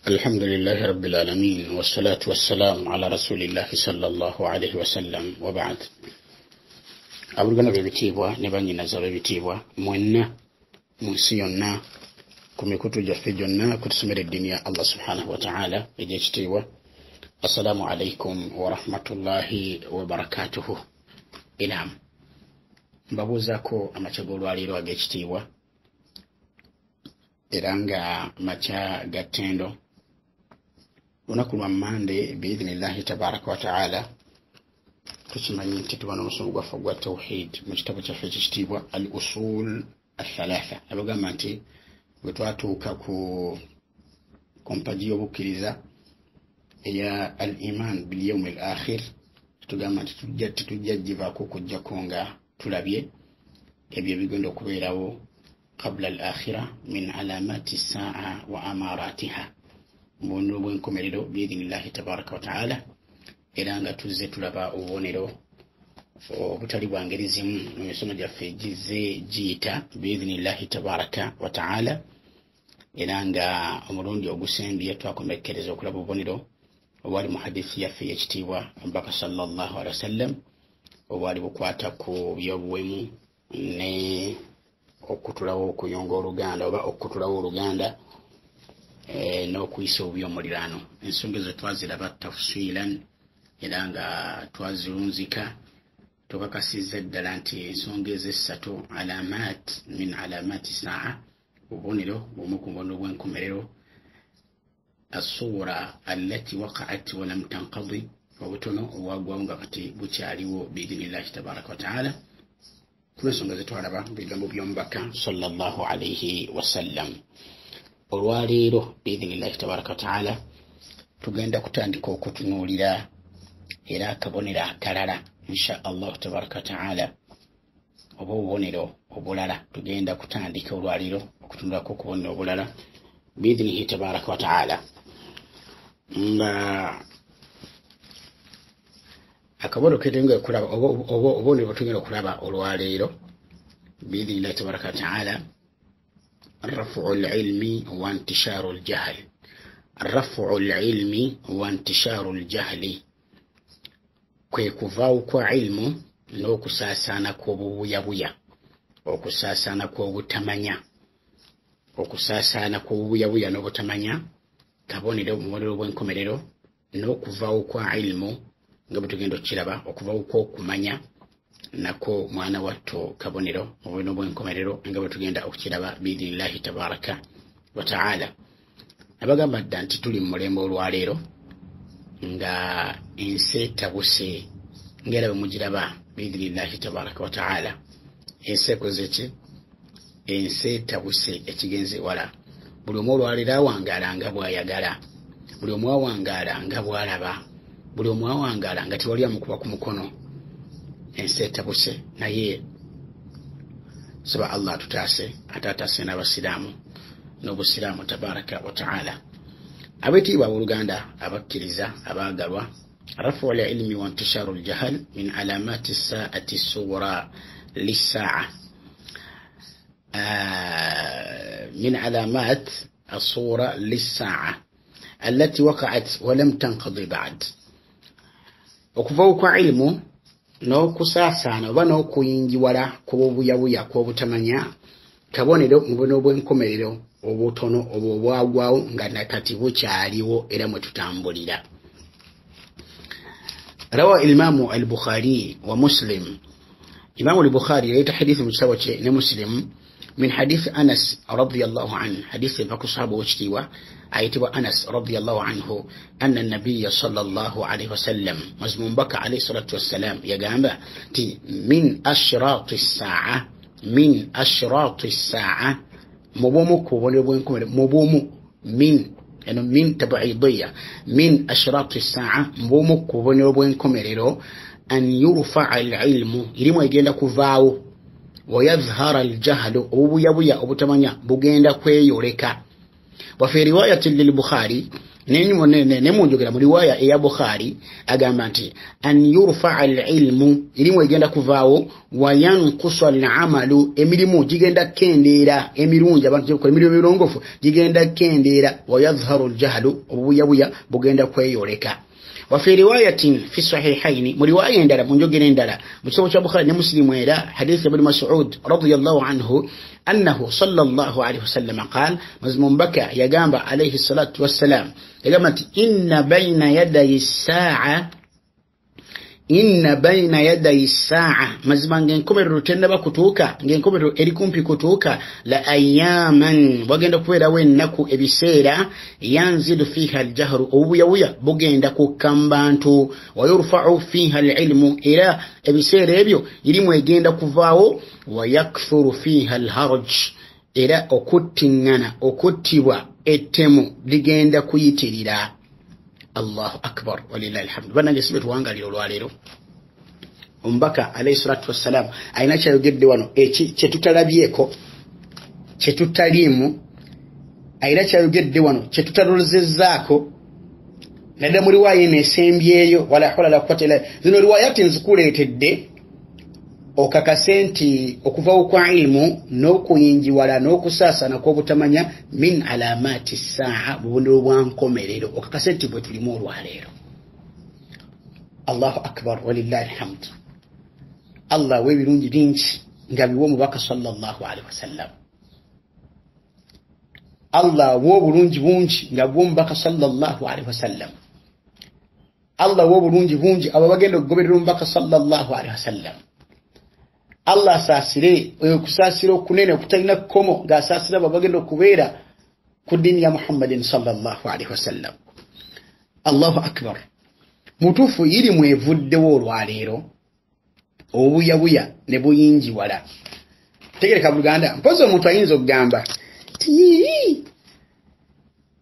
Alhamdulillahi rabbil alamin, wassalatu wassalamu ala rasulillahi sallallahu alaihi wasallam, wa ba'd. Abooluganda b'ebitiibwa ne bannyinaze ab'ebitiibwa mwenna mu nsi yonna ku mikutu gyaffe gyonna kutusomera eddiini ya Allah subhanahu wa ta'ala egy'ekitiibwa, assalamu alaikum warahmatullahi wabarakatuhu. Inam, mbabuuzaako amakya g'olwaleero ag'ekitiibwa, era nga makya ga ttendo, lunaku lwa Mmande biidhinillahi tabaraka wa taala. Tukimanyi nti tuba n'omusomo gwaffe ogwa tawhid mu kitabo kyaffe ekikitiibwa al usul athalatha. Abagamba nti bwe twatuuka ku mpagi y'obukkiriza eya al iman bil yaumi al akhir, tugamba nti tetujja givaako okuggyako nga tulabye ebyo ebigenda okubeerawo qabla al akhira min alamati saa wa amaratiha, mubonero bw'enkomerero biidhinillahi tabaraka wa taala. Era nga tuzze tulaba obubonero obutali bwa ngeri zimu mu misomo gyaffe gizze giyita biidhinillahi tabaraka wa taala. Era nga omulundi ogusembye twakomekkereza okulaba obubonero obwali mu hadithi yaffe ey'ekitiibwa omubaka sallallahu alaihi wasallam, obwali bukwata ku byobuwemu ne okutulawo okuyunga oluganda oba okutulawo oluganda n'okuyisa obubi omuliraano. Ensonga ezo twaziraba tafsilan era nga twazirunzika, tukakasizza ddala nti ensonga ezo essatu alamat min alamati saa, obubonero bumu ku bubonero bw'enkomerero, assuura allati waqa'at walam tanqadi, obutono obwagwawo nga kati bukyaliwo biidhinillahi tabaraka wa taala, kulw'ensonga zetwalaba mu bigambo by'omubaka sallallahu alaihi wasallam. Olwaleero biidhinillahi tabaraka wa taala tugenda kutandika okutunuulira era akabonero akalala insha allahu tabaraka wa taala, oba obubonero obulala. Tugenda kutandika olwaleero okutunulako okubonero obulala biidhinihi tabaraka wa taala, nga akabonero ketugenda okulaba oba obubonero bwetugenda okulaba olwaleero biidhinillahi tabaraka wa taala, rafu lilmi wa intisharu ljahl. Rafu lilmi wa intisharu ljahli kwe kuvaawo kwa ilmu n'okusaasaana kw'obubuyabuya, okusaasaana kw'obutamanya, okusaasaana kw'obubuyabuya n'obutamanya, kabonero mubonero bw'enkomerero, n'okuvaawo kwa ilmu nga bwe tugenda okukiraba, okuvaawo kw'okumanya nako mwana watto kabonero mubonero bw'enkomerero nga bwe tugenda okukiraba biidhinillahi tabaraka wa taala. Abagamba dda nti tuli mu mulembe olwaleero nga ensi etabuse ng'era bwe mugiraba biidhinillahi tabaraka wa taala. Ensi ekoze ki? Ensi etabuse ekigenze wala. Buli omu olwaleero awangaala nga bw'ayagala, buli omu awangaala nga bw'alaba, buli omu awangaala nga tewali amukuba ku mukono. Ensi etabuse, naye saba Allah atutaase, ate ataase n'abasiraamu n'obusiraamu tabaraka wa taala. Abetiibwa abooluganda abakkiriza abaagalwa, rafu lilmi wa intisharu ljahal min alamati saati sughra lissaa, min alamat assughra lissaa allati waqa'at walam tanqadi ba'd. Okuvawo kwa ilmu n'okusaasaana oba n'okuyingiwala kw'obubuyabuya kw'obutamanya kabonero mu bubonero bw'enkomerero obutono obwo obwagwawo nga nakati bukyaliwo era mwe tutambulira. Rawa Imamu al-Bukhari wa Muslim. Imamu al-Bukhari yaleeta hadithi mu kitabo kye ne Muslim min hadithi Anas radiyallahu anhu, hadithi eva ku sahaba ow'ekitiibwa ayitibwa Anas radiyallahu anhu, anna nabiya sallallahu alaihi wasallam, mazima omubaka alaihi salatu wassalam yagamba nti min ashrati saa, min ashrati saa, mu bumu ku bubonero bw'enkomerero, mu bumu, min eno min tabiidiya, min ashrati saa, mu bumu ku bubonero bw'enkomerero, an yurfaa alilmu, irimu egenda kuvaawo, wayadhhara aljahlu, obubuyabuya obutamanya bugenda kweyoleka, Wa fi riwayatin lil-Bukhari, nemunjogera mu riwaya eya Bukhari agamba nti an yurfa'a al-ilmu, ilimu egenda kuvaawo, wa yanqusa al-amalu, emirimu gigenda kendeera, emirungi abantu gyebakola emirimu emirongoofu gigenda kendeera, wa yadhharu al-jahlu, obubuyabuya bugenda kweyoleka. Wa fi riwayatin fi sahihaini, mu riwaya endala mu njogera endala mu kitabo kya Bukhari ne Muslim era hadithi ya Ibn Mas'ud radiyallahu anhu annahu sallallahu alayhi wasallam qala, mazima omubaka yagamba alayhi salatu wassalam, yagamba nti inna bayna yadayi saa'a, inna bayna yadayi saa'a, mazima ng'enkomerero tennaba kutuuka, ng'enkomerero eri kumpi kutuuka, la ayyaman, wagenda kubeerawo ennaku ebiseera, yanzilu fiiha aljahru, obubuyabuya bugenda kukka mu bantu, wa yurfa'u fiiha alilmu, era ebiseera ebyo irimu egenda kuvaawo, wa yakthuru fiiha alharaj, era okuttiŋŋana, okuttibwa, ettemu ligenda kuyitirira. Allahu akbar walillahi alhamdu. Bannange sibe tuwangalira olwaleero. Omubaka alayhi salatu wassalam alina kyayogedde wano eki kyetutalabyeko, kyetutaliimu, alina kyayogedde wano kyetutalolezezzaako, naddala mu riwaaya eno esembyeyo, wala hawla wala quwwata illa. Zino riwaayati nzikuleetedde okakase nti okuvawo kwa ilmu n'okuyinjiwala n'okusaasaana kw'obutamanya min alamati saa'a, bubonero bwa nkomerero, okakase nti bwe tulimu olwaleero. Allahu akbar walillahi alhamdu. Allah w'ebirungi bingi nga biwa omubaka sallallahu alaihi wasallam. Allah w'obulungi bungi nga buwa omubaka sallallahu alaihi wasallam. Allah w'obulungi bungi abo bagenda okugoberera omubaka sallallahu alaihi wasallam. Allah asaasire okusaasira okunene okutalina kkomo ng'asaasira abo bagenda okubeera ku ddiini ya Muhammadin sallallahu alaihi wasallam. Allahu akbar. Mutuufu irimu evuddewo olwaleero, obubuyabuya ne buyingiwala. Tegereka Buganda, mpozi omuntu ayinza okugamba ti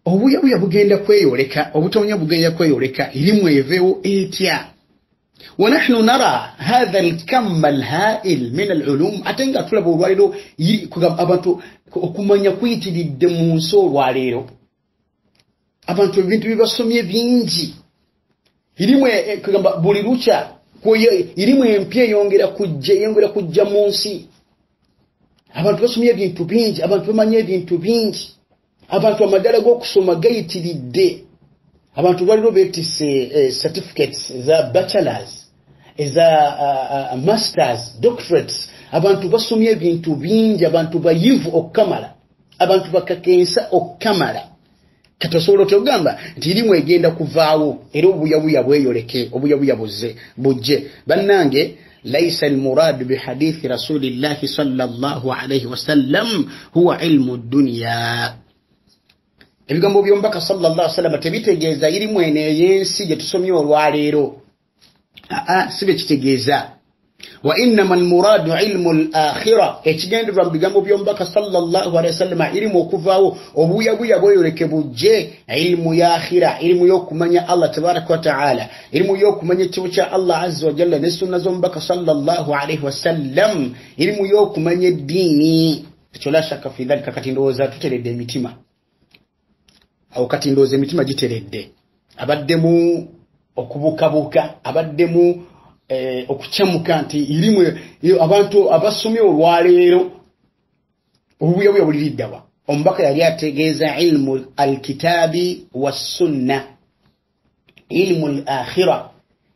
obubuyabuya bugenda kweyoleka, obutamanya bugenda kweyoleka, irimu eveewo etya? ونحن نرى هذا الكم الهائل من العلوم, ate nga tulaba olwaleero abantu okumanya kuyitiridde mu nsi olwaleero, abantu ebintu bibasomye bingi, irimu kugamba buli lukya irimu empya eyongera kujja, eyongera kujja mu nsi. Abantu basomye ebintu bingi, abantu bamanye ebintu bingi, abantu amadala g'okusoma gayitiridde. Abantu baliro beetisse certificates eza bachelors, eza masters, doctorates. Abantu basomye ebintu bingi, abantu bayivu okukamala, abantu bakakensa okukamala. Kati osobola otya okugamba nti irimu egenda kuvaawo era obubuyabuya bweyoleke, obubuyabuya buzze bujje? Bannange, laisa almuradu bihadithi rasulillahi sallallahu alaihi wasallam huwa ilmu dunya. Ebigambo by'omubaka sallallahu alaihi wasallam tebitegeeza irimu eno ey'ensi gye tusomye olwaleero. Aa, si bye kitegeeza. Wa innama almuradu ilmu al-akhira, ekigendererwa mu bigambo by'omubaka sallallahu alaihi wasallam irimu okuvaawo obubuyabuya bweyoleke bujje, ilmu ya akhira, irimu y'okumanya Allah tabaraka wa taala, irimu y'okumanya ekitabo kya Allah azza wa jalla ne sunna z'omubaka sallallahu alaihi wasallam, irimu y'okumanya eddiini. Ekyo la shakka fi dhalika. Kati ndowooza tuteredde emitima awo, kati ndowooza emitima giteredde, abaddemu okubukabuka, abaddemu okukyamuka nti irimu abantu abasomye olwaleero obubuyabuya buliriddawa. Omubaka yali ategeeza ilmu alkitaabi wassunna, ilmu al-akhira,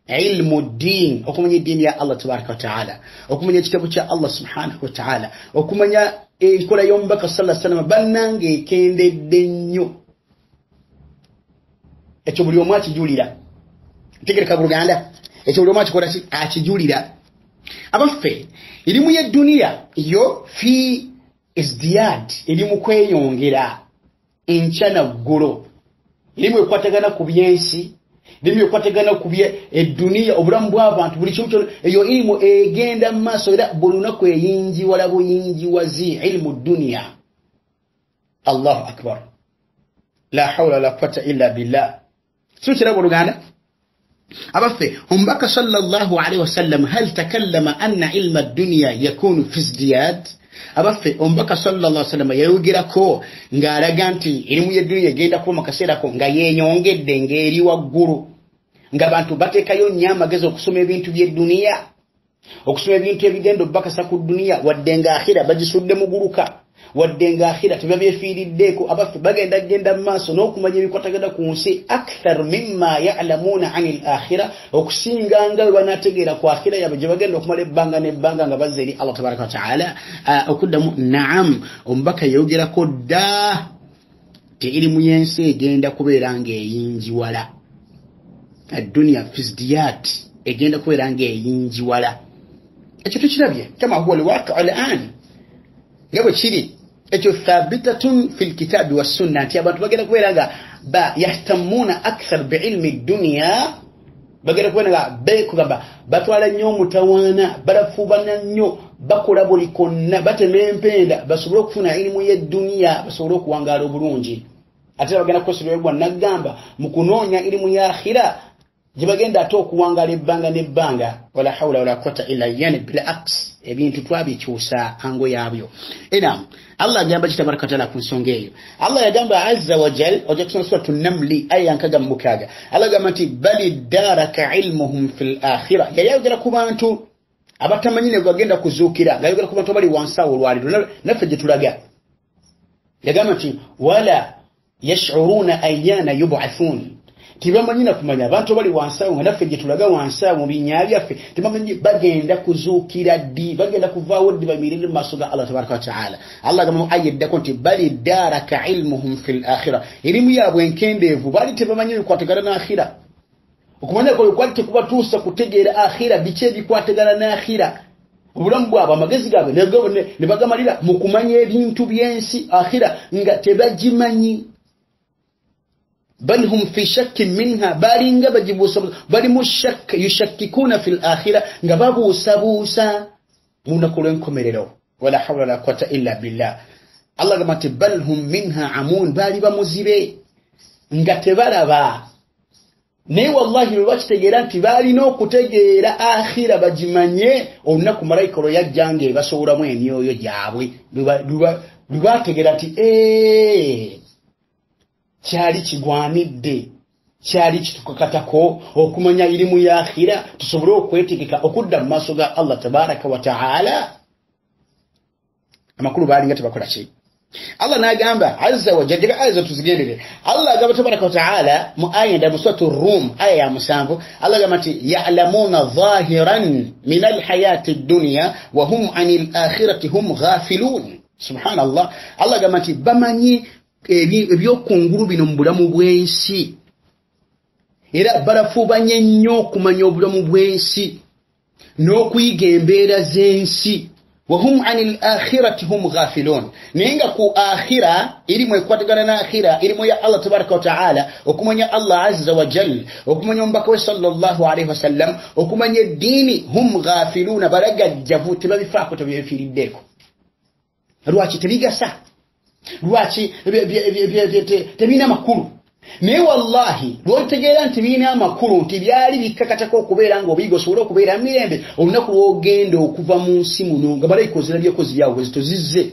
ilmu ddin, okumanya eddiini ya Allah tabaraka wa taala, okumanya ekitabo kya Allah subhanahu wa taala, okumanya enkola y'omubaka sallallahu alaihi wasallam. Bannange ekendedde nnyo, ekyo buli omu akijulira. Ntegereka Buluganda, ekyo buli omu akikola ki? Akijulira. Abaffe, erimu y'edduniya yo fi izdiyad, eri mu kweyongera enkya na ggulo, erimu ekwatagana ku byensi, erimu ekwatagana ku bye edduniya, obulamu bw'abantu, buli kimu kyonna. Eyo irimu egenda mu maaso era buli lunaku eyingiwala buyingiwazi, ilmu dduniya. Allahu akbar, la hawla wala quwwata illa billah. Si kiraba Oluganda? Abaffe, omubaka sallallahu alaihi wasallam hal takallama anna ilma dunya yakunu fi izdiyad? Abaffe, omubaka sallallahu alaihi wasallam yayogerako ng'alaga nti erimu y'edduniya egenda kuba mu kaseerako nga yeeyongedde ng'eri waggulu, ng'abantu bateekayo nnyo amagezi okusoma ebintu by'edduniya, okusoma ebintu ebigenda obbakasa ku dduniya, wadde nga akhira bagisudde muguluka, wadde nga akhira tebabyefiiriddeeko. Abaffe, bagenda genda mu maaso n'okumanya ebikwatagana ku nsi akthar mimma ya'lamuuna ani l akhira, okusinga nga bwe banaategeera ku akhira yaabwe gye bagenda okumala ebbanga n'ebbanga nga bazza eri Allah tabaraka wa taala. Okuddamu naam, omubaka yayogerako dda ti irimu y'ensi egenda kubeera ng'eyingiwala, adduniya fizdiyat egenda kubeera ng'eyingiwala. Ekyo tukirabye kama huwa alwaqiu alan, nga bwe kiri ekyo thabitatun fi lkitabi wassunna, nti abantu bagenda kubeera nga ba yahtamuuna akthar biilmi dduniya, bagenda kubeera nga bekugamba batwala nnyo omutawaana, balafuubana nnyo, bakola buli konna, batema empenda basobole okufuna irimu y'edduniya, basobole okuwangaala obulungi. Ate bagenda kukosobebwa nagamba mu kunoonya irimu ya akhira gye bagenda ate okuwangaala ebbanga n'ebbanga. Wala hawula wala quwata illa yani bil aks, ebintu twabikyusa ango yaabyo. Enam Allah agamba ki tabaraka wataala ku nsonga eyo? Allah yagamba azza wa jal, ojja kusoma suratu Namli aya 66. Allah agamba nti bali daraka ilmuhum fil akhira. Yali ayogera ku bantu abatamanyi ne bagenda kuzuukira, ng'ayogera ku bantu abali wansi awo olwaliro naffe gye tulaga. Yagamba nti wala yash'uruuna ayyana yub'athun, tebamanyi na kumanya abantu bali wansi awo nga naffe gye tulaga wansi awo mu binnya byaffe, tebamanyi bagenda kuzuukira ddi, bagenda kuvaawo ddi bayimirire mu maaso ga Allah tabaraka wa taala. Allah agamba mu aya eddako nti bali daraka ilmuhum fil akhira, erimu yaabwe enkendeevu baali tebamanyi ebikwatagana n'akhira. Okumanya kwabwe kwali tekubatuusa kutegeera akhira, biki ebikwatagana n'akhira. Obulamu bwabwe, amagezi gaabwe ne bagamalira mu kumanya ebintu by'ensi, akhira nga tebagimanyi. Bal hum fi shakkin minha, balinga bagibuusa, bali mu shakk, yushakkikuuna fil akhira, nga babuusabuusa mu lunaku lw'enkomerero. Wala hawla wala quwata illa billah. Allah agamba nti bal hum minha amuun, baali bamuzibe nga tebalaba. Naye wallahi lwe bakitegeera nti baalina okutegeera akhira bagimanye, olunaku malayika lwe yajja ng'ebasowolamu emyoyo gyabwe, lwe bategeera nti kyali kigwanidde, kyali kitukakatako okumanya irimu ya akhira tusobole okwetegeka okudda mu maaso ga Allah tabaraka wa taala. Amakulu baalinga tebakola ki? Allah n'agamba azza wa jalla, aya tuzigendere. Allah agamba tabaraka wa taala mu aya endala mu suratu Rum aya ya 7, Allah agamba nti ya'lamuuna dhahiran min alhayati ddunya wa hum anil akhirati hum ghafilun. Subhanallah, Allah agamba nti bamanyi ebyokungulu bino mu bulamu bw'ensi, era balafuubanye nnyo okumanya obulamu bw'ensi n'okuyiga embeera z'ensi. Wahum anil akhirati hum ghafilun, naye nga ku akhira erimu ekwatagana n'akhira, erimu ya Allah tabaraka wa taala, okumanya Allah azza wa jal, okumanya omubaka we sallallahu alaihi wasallam, okumanya eddiini, hum ghafiluna, balagajjavu, tebabifaako, tebyefiiriddeeko. Lwaki tebigasa? Lwaki tebirina makulu? Naye wallahi lw'otegeera nti birina amakulu, nti byali bikkakatako okubeera ng'obiyiga osobole okubeera mirembe, olunaku lw'ogenda okuva mu nsi muno nga malayika ozirabyeko ziryawo bwe zito zizze,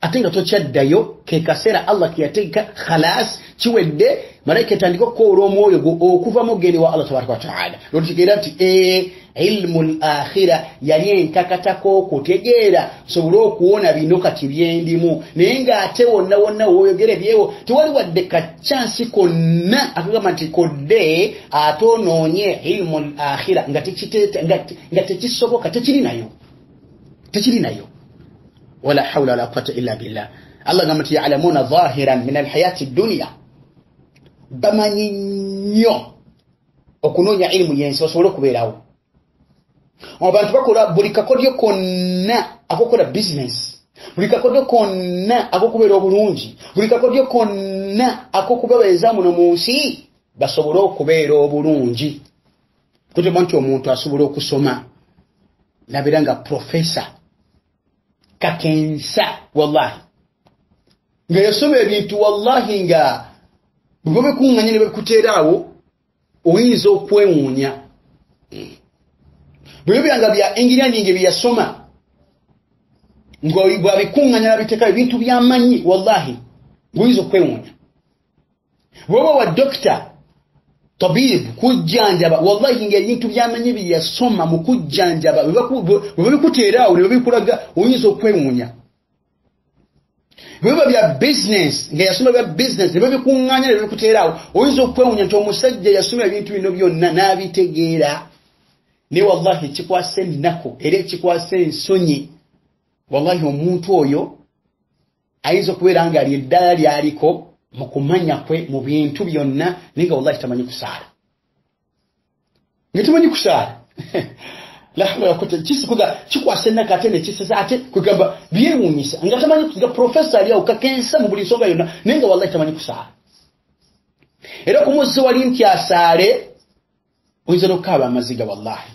ate nga tokyaddayo, ke kaseera Allah ke yategeka, khalas kiwedde, malayika etandika okukowoola omwoyo gwo okuva mu gende wa Allah tabaraka wa taala. Lw'otegeera nti ilmu l akhira yali enkakatako okutegeera nsobole okuwona bino kati byendimu. Naye ng'ate wonna wonna w'oyogera ebyewo tewali wadde kachansi konna akagamba nti kodde ate onoonye ilmu l akhira, nga tekisoboka, tekiri nayo, tekiri nayo. Wala hawla wala quwata illa billah. Allah agamba nti ya'lamuuna dhahiran min alhayati ddunya, bamanyi nnyo okunoonya ilimu y'ensi basobole okubeerawo. Abantu bakola buli kakodyo konna akokukola bizinesi, buli kakodyo konna akokubeera obulungi, buli kakodyo konna akokubabeeza muno mu nsi basobole okubeera obulungi. Tutema nti omuntu asobola okusoma nabeera nga profesa kakensa, wallahi nga yasoma ebintu, wallahi nga bwe babikuŋŋanya ne babikuteera awo oyinza okwewuunya. Bwe bibeera nga bya engineering bye yasoma Ng'abikuŋŋanya n'abiteekayo ebintu by'amanyi, wallahi ng'oyinza okwewuunya. Bw'oba wa dokita tabibu kujjanjaba, wallahi ng'ebintu by'amanyi bye yasoma mu kujjanjaba bwe babikuteera awo ne babikulaga, oyinza okwewuunya. Bwe bya business, nga yasoma bya business ne babikuŋŋaanya ne babikuteera awo, oyinza okwewuunya nti omusajja yasoma ebintu bino byonna n'abitegeera. Naye wallahi ekikwasa ennaku era ekikwasa ensonyi, wallahi omuntu oyo ayinza okubeera nga ali eddala lyaliko mu kumanya kwe mu bintu byonna, naye nga wallahi tamanyi kusaala, nga tamanyi kusaala. Kikwasa ennaku ate nekisesa ate kugamba byewuunyisa nga tamanyi, nga profesa ali awo kakensa mu buli nsonga yonna, naye nga wallahi tamanyi kusaala. Era okumuzza wali nti asaale, oyinza n'okukaaba amaziga wallahi.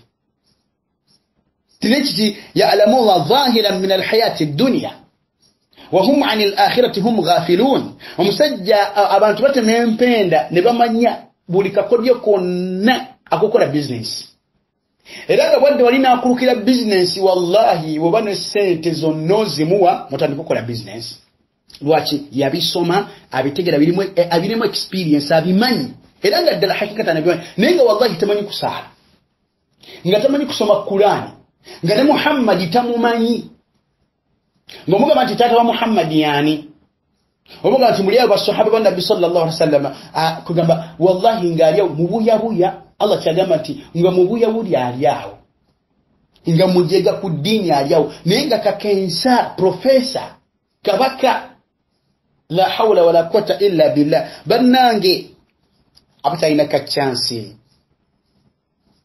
Tinekiti ya'lamuna zahiran min alhayati dunya wahum ani al-akhirati hum ghafilun. Omusajja abantu batema empenda ne bamanya buli kakodyo konna akokola bizinesi, era nga bwadde wali n'akulukira bizinesi, wallahi bw'oba ne ssente zonna ozimuwa mutandika okukola bizinesi. Lwaki? Yabisoma, abitegera, abirimu experience, abimanyi, era nga ddala hakikatan abimanyi, naye nga wallahi tamanyi kusaala, nga tamanyi kusoma Kulaani, nga ne Muhammadi tamumanyi. Ng'omugamba nti taata wa Muhammadi yaani, omugamba nti muli abo basahaba ba Nabbi sallallahu alaihi wasallam, kugamba wallahi ng'ali awo mubuyabuya. Allah kyagamba nti nga mubuyabuya ali awo, nga mujega ku ddiini ali awo, naye nga kakensa profesa kabaka. La hawla wala quwwata illa billah. Bannange abatalina ka chance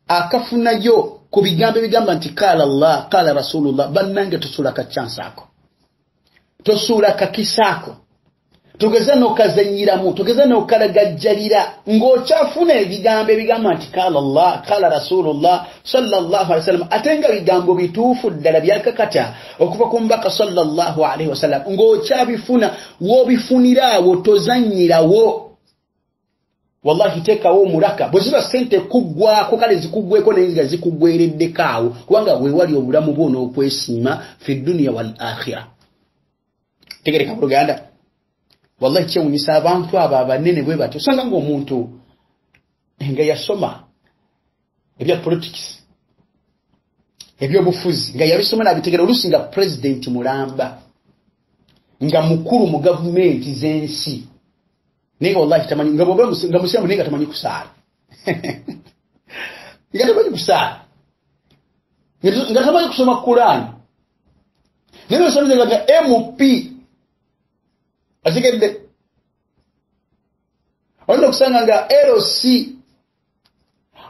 akafunayo ku bigambo ebigamba nti qala Allah qala Rasulullah, bannange tosuula ka chance ako, tosuula kakisa ako, togeza n'okazanyiramu, togeza n'okalagajjalira ng'okyafuna ebigambo ebigamba nti qala Allah qala Rasulullah sallallahu alaihi wasallam, ate nga bigambo bituufu ddala byakakata okuva ku mbaka sallallahu alaihi wasallam, ng'okyabifuna w'obifunira awo tozanyirawo. Wallahi teekawo omulaka, bwe ziba ssente kuggwako kale zikuggweko naye nga zikuggwereddeko awo, kubanga weewali obulamu bwo n'okwesiima fi dduniya wal akhira. Tegereka buluganda, wallahi kyewuunyisa abantu abo abanene bwe batyo. Osanga ng'omuntu nga yasoma ebya politics, ebyobufuzi, nga yabisoma n'abitegera, oluusi nga pulezidenti mulamba, nga mukulu mu gavumenti z'ensi, naye nga wallahi tamanyi, nga musiraamu naye nga tamanyi kusaala, nga tamanyi kusaala, nga tamanyi kusoma Kulaani, naye nosoma nga MP ategedde, oyinza okusanga nga LC,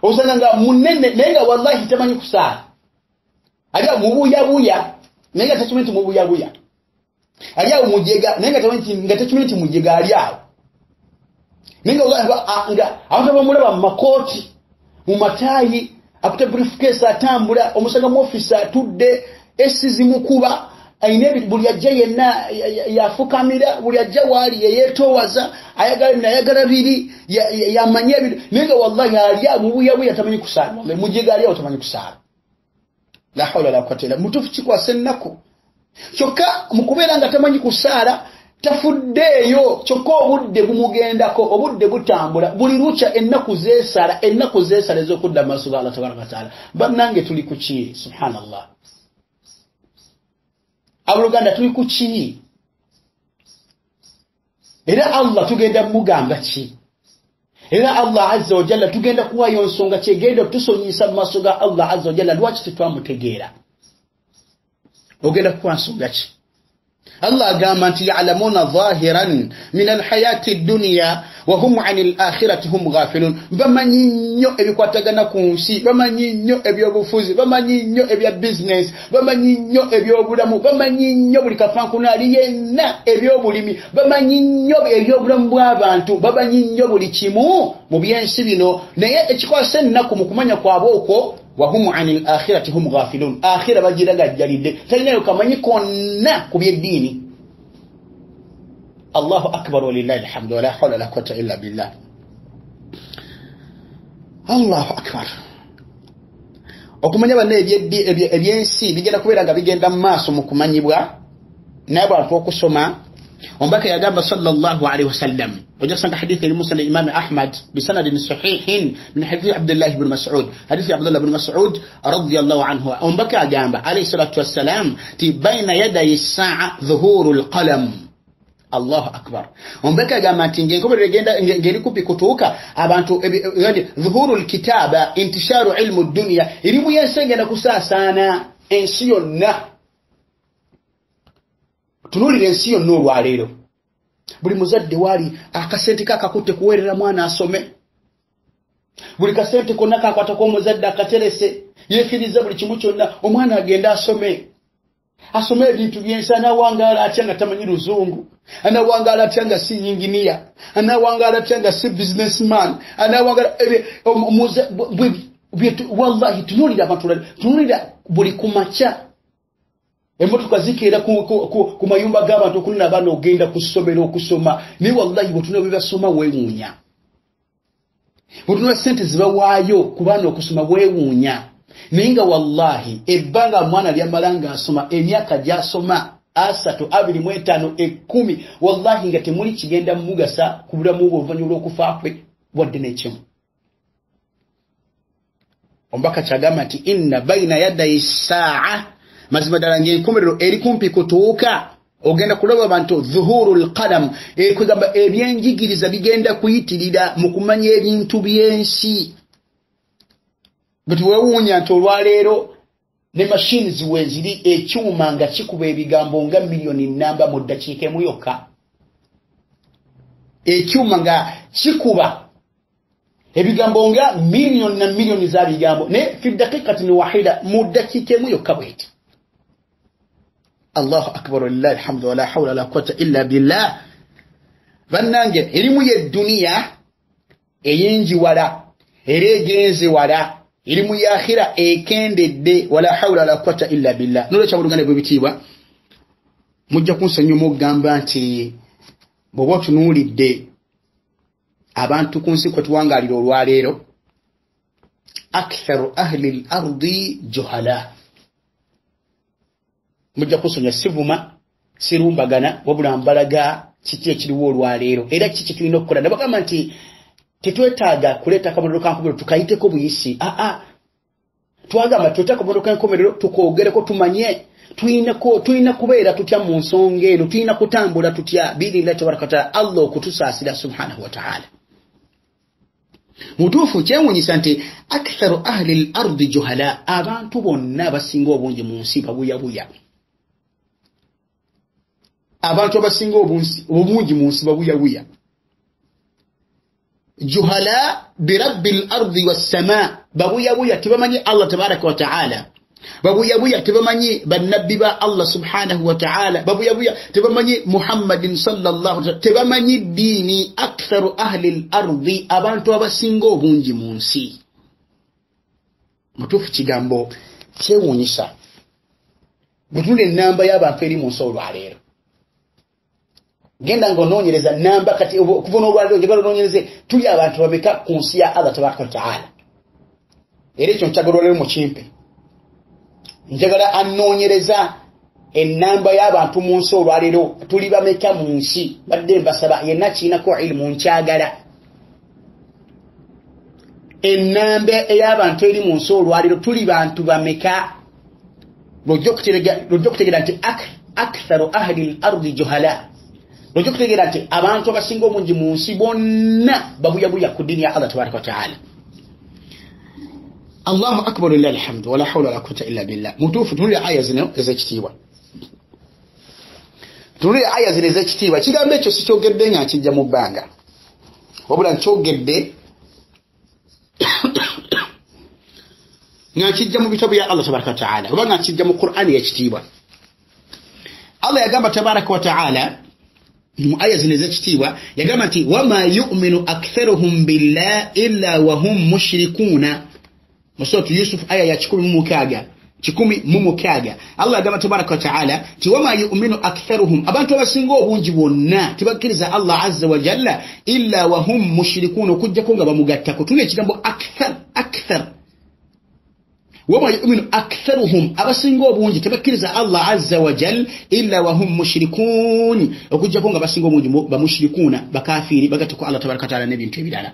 osanga nga munene, naye nga wallahi tamanyi kusaala, ali awo mubuyabuya naye nga takimanyi nti mubuyabuya, ali awo mujega naye nga takimanyi nti mujega, ali awo naye nga abantu abamulaba mu makooti, mu mataayi, akutte briefcase atambula, omusanga mu office atudde, esi zimukuba, ayina buli ajja yenna yafukamira, buli ajja waali yeyeetoowaza, ayagala bino ayagala biri, yamanye ebintu, naye nga wallahi ali awo mubuyabuya tamanyi kusaala, wallahi mujega ali awo tamanyi kusaala. La hawla wala quwwata illa mutuufu, kikwasa ennaku. Kyokka mu kubeera nga tamanyi kusaala tafuddeeyo, kyokka obudde bumugendako, obudde butambula, buli lukya ennaku zeesala, ennaku zeesala ez'okudda mu maaso ga Allah tabaraka wataala. Bannange tuli ku ki? Subhanallah, abooluganda tuli ku ki? Era Allah tugenda mugamba ki? Era Allah azza wa jalla tugenda kuwayo nsonga kyegenda otusonyisa mu maaso ga Allah azza wa jalla. Lwaki tetwamutegeera? Ogenda kuwa nsonga ki? Allah agamba nti ya'lamuna zahiran min alhayati dunya wa hum ani al-akhirati hum ghafilun. Bamanyi nnyo ebikwatagana ku nsi, bamanyi nnyo ebyobufuzi, bamanyi nnyo ebya business, bamanyi nnyo ebyobulamu, bamanyi nnyo buli kafankunaali yenna ebyobulimi, bamanyi nnyo ebyobulamu bw'abantu, bamanyi nnyo buli kimu mu byensi bino. Naye ekikwasa ennaku mu kumanya kwabwe okwo, wahum ani al-akhirati hum ghafilun, akhira bagiragajjalidde, talinayo kamanyi konna ku byeddiini. Allahu akbar walillahi alhamdu wala hawla wala quwwata illa billah. Allahu akbar. Okumanya banne ebyensi bigenda kubeera nga bigenda mu maaso mu kumanyibwa. N'abantu okusoma, omubaka yagamba sallallahu alaihi wasallam, ojja kusanga hadithi eri Musnad Imam Ahmad bisanadin sahihin min hadithi Abdullah ibn Mas'ud, hadithi Abdullah ibn Mas'ud radiyallahu anhu. Omubaka agamba alayhi salatu wassalam ti baina yadayi saa dhuhuru lqalam. Allahu akbar. Omubaka agamba nti ng'enkomerero egenda ng'eri kumpi kutuuka, abantu dhuhuru lkitaba intisharu ilmu dunya, erimu y'ensi egenda kusaasaana ensi yonna. Tunuulira ensi yonna olwaleero, buli muzadde waali akasente kakakutte kuweerera mwana asome, buli kasente konna kakwatako omuzadde akaterese, yeefiriza buli kimu kyonna omwana agende asome, asome ebintu byensi. Anawangaala atya nga tamanyi luzungu? Anawangaala atya nga si yinginiya? Anawangaala atya nga si businessman? Anawangaala wallahi tunuulira abantu, tunuulira buli kumakya emmotoka zikeera ku mayumba g'abantu okunena abaana ogenda ku ssomero okusoma. Naye wallahi bwetunula bye basoma weewuunya, bwetunula ssente zibawaayo ku baana okusoma weewuunya. Naye nga wallahi ebbanga mwana lyamala ng'asoma, emyaka gy'asoma 30, 25, 10, wallahi nga temuli kigenda mugasa ku bulamu bwe oluvannyuma lw'okufa kwe wadde n'ekimu. Omubaka kyagamba nti inna baina yadayi saa, mazima ddala ng'enkomerero eri kumpi kutuuka, ogenda kulaba abantu dhuhuru lqalam, kugamba ebyenjigiriza bigenda kuyitirira mu kumanya ebintu by'ensi. Bwe weewuunya nti olwaleero ne machines weeziri, ekyuma nga kikuba ebigambo nga miliyoni namba mu ddakiika emu yokka, ekyuma nga kikuba ebigambo nga miliyoni na miliyoni za bigambo, naye fi dakikatin wahida, mu ddakiika emu yokka bweti. Allahu akbar, walillahi alhamdu, wala hawla wala quwwata illa billah. Bannange, erimu y'edduniya eyinjiwala era egenze wala, erimu y'akhira ekendedde, wala hawla wala quwwata illa billah. Nolwekyo abooluganda bw'ebitiibwa, mujja kunsonyiwa okugamba nti bw'oba otunuulidde abantu ku nsi kwe tuwangaalira olwaleero, aktharu ahli l ardi juhala. Mujja kunsonyiwa, sivuma, sirumbagana, wabula mbalaga kiki ekiriwo olwaleero era kiki tulina okukola. Nabagamba nti tetwetaaga kuleeta akabonero ka nkomerero tukayiteko buyisi. Aa, twagamba twete akabonero ka nkomerero tukoogereko, tumanye tulina kubeera tutya mu nsonga eno, tulina kutambula tutya biidhinillahi tabaraka wataala, Allah okutusaasira subhanahu wataala. Mutuufu kyewuunyisa nti aktharu ahli l ardi juhala, abantu bonna abasinga obungi mu nsi babuyabuya. Abantu abasinga obungi mu nsi babuyabuya. Juhala birabbi l ardi wassama, babuyabuya tebamanyi Allah tabaraka wataala, babuyabuya tebamanyi bannabbi ba Allah subhanahu wataala, babuyabuya tebamanyi Muhammadin sallallahu alaihi, tebamanyi ddiini. Aktharu ahli l ardi, abantu abasinga obungi mu nsi. Mutuufu kigambo kyewuunyisa bwetunda ennamba y'abantu eri mu nsi olwaleero. Genda nga onoonyereza namba kati okuva n'olwaleero, njagala onoonyereze tuli abantu bameka ku nsi ya Allah tabaraka wataala. Era ekyo nkyagala olwaleero mukimpe, njagala anoonyereza ennamba y'abantu mu nsi olwaleero, tuli bameka mu nsi. Badde mbasaba yenna kiinako ilimu, nkyagala ennamba ey'abantu eri mu nsi olwaleero, tuli bantu bameka. Lwojja okutegeera nti aktharu ahli l ardi juhala, lwojja okutegeera nti abantu abasinga obungi mu nsi bonna babuyabuya ku ddiini ya Allah tabaraka wataala. Allahu akbar, lillahi alhamdu, wala hawla wala quwwata illa billah. Mutuufu tunulira aya zino ez'ekitiibwa, tunulira aya zino ez'ekitiibwa. Ekigambo ekyo sikyogedde nga nkijja mu bbanga, wabula nkyogedde nga nkijja mu bitabo bya Allah tabaraka wataala, oba nga nkijja mu Qur'ani y'ekitiibwa. Allah yagamba tabaraka wataala mu aya zino ez'ekitiibwa, yagamba nti wama yuminu aktharuhum billah illa wahum mushrikuuna. Mu suratu Yusuf aya ya 106, 106, Allah agamba tabaraka wataala ti wama yuminu aktharuhum, abantu abasinga obungi bonna tebakkiriza Allah azza wa jalla, illa wahum mushrikuuna, okujjako nga bamugattako. Tuna ekigambo akthar, akthar. Wama yuminu aktharuhum, abasinga obungi tebakkiriza Allah azza wa jal illa wahum mushrikun, okujjako nga basinga obungi bamushrikuuna, bakafiiri, bagattako Allah tabaraka wataala n'ebintu ebirala.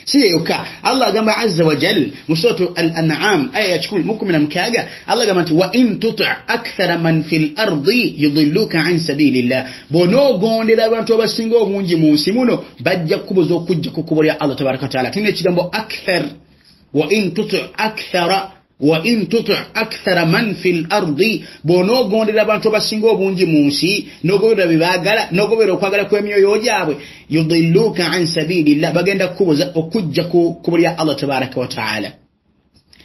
Si yokka, Allah agamba azza wa jal mu suratu Al-An'am aya ya 116, Allah agamba nti wa in tuti akthara man fil ardi yudilluka an sabilillah, bw'onoogondera abantu abasinga obungi mu nsi muno bajja kukubuza okujja ku kkubo lya Allah tabaraka wataala. Tulina ekigambo akthar, wa in tuti akthara, wa in tuti akthara man fil ardi, bw'onoogondera abantu abasinga obungi mu nsi n'ogoberera bye baagala n'ogoberera okwagala kw'emyoyo gyabwe, yudilluka an sabilillah, bagenda kukubuza okujja ku kkubo lya Allah tabaraka wataala.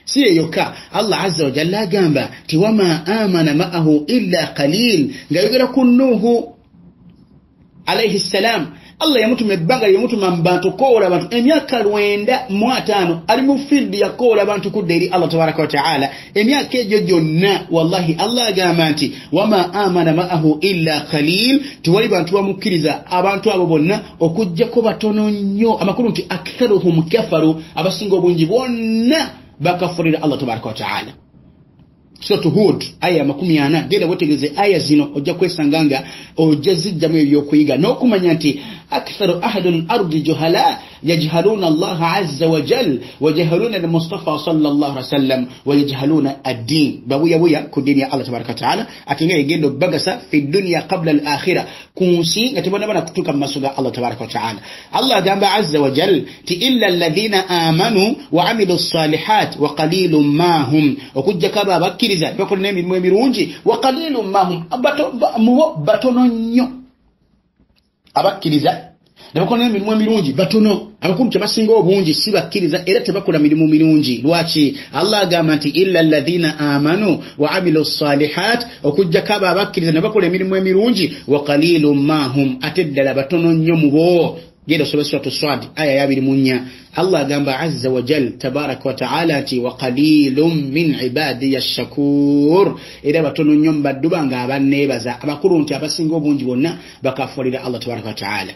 Si ye yokka, Allah azza wa jalla agamba ti wama amana ma'ahu illa qalil, ng'ayogera ku Nuuhu alayhi ssalam. Allah yamutuma ebbanga yamutuma mu bantu okukowoola abantu emyaka 905, ali mu field yakowoola abantu kudda eri Allah tabaraka wataala. Emyaka egyo gyonna wallahi Allah agamba nti wama amana ma'ahu illa qalil, tewali bantu bamukkiriza abantu abo bonna okujjako batono nnyo. Amakulu nti aktharuhum kafaru, abasinga obungi bonna bakafurira Allah tabaraka wataala. Suratu Hud aya 40, genda wetegereze aya zino, ojja kwesanga nga ojja zijjamu ebyokuyiga n'okumanya nti aktharu ahli al-ardi juhala yajhaluna Allah azza wa jal wa yajhaluna al-Mustafa sallallahu alaihi wasallam wa yajhaluna ad-din, babuyabuya ku ddiini ya Allah tabaraka wataala, ate nga egenda obbagasa fi dunya qabla al-akhira, ku nsi nga tebannaba kutuuka mu maaso ga Allah tabaraka wataala. Allah agamba azza wa jal ti illa alladhina amanu wa amilu salihat wa qalilun ma hum, okujjako abo abakkiriza bakola n'emirimu emirungi, wa qalilun ma hum, mubo batono nnyo abakkiriza ne bakola n'emirimu emirungi batono. Abakulu tebasinga obungi si bakkiriza era tebakola mirimu mirungi. Lwaki? Allah agamba nti illa alladhina amanu wa amilu salihat, okujjako abo abakkiriza ne bakola emirimu emirungi, wa qalilun ma hum, ate ddala batono nnyo mu bo. Genda osome Suratu Swad aya ya 24, Allah agamba azza wa jal tabaraka wa taala nti wa qalilun min ibadiya shakur, era batono nnyo mu baddu bange abanneebaza. Abakulu nti abasinga obungi bonna bakafulira Allah tabaraka wa taala.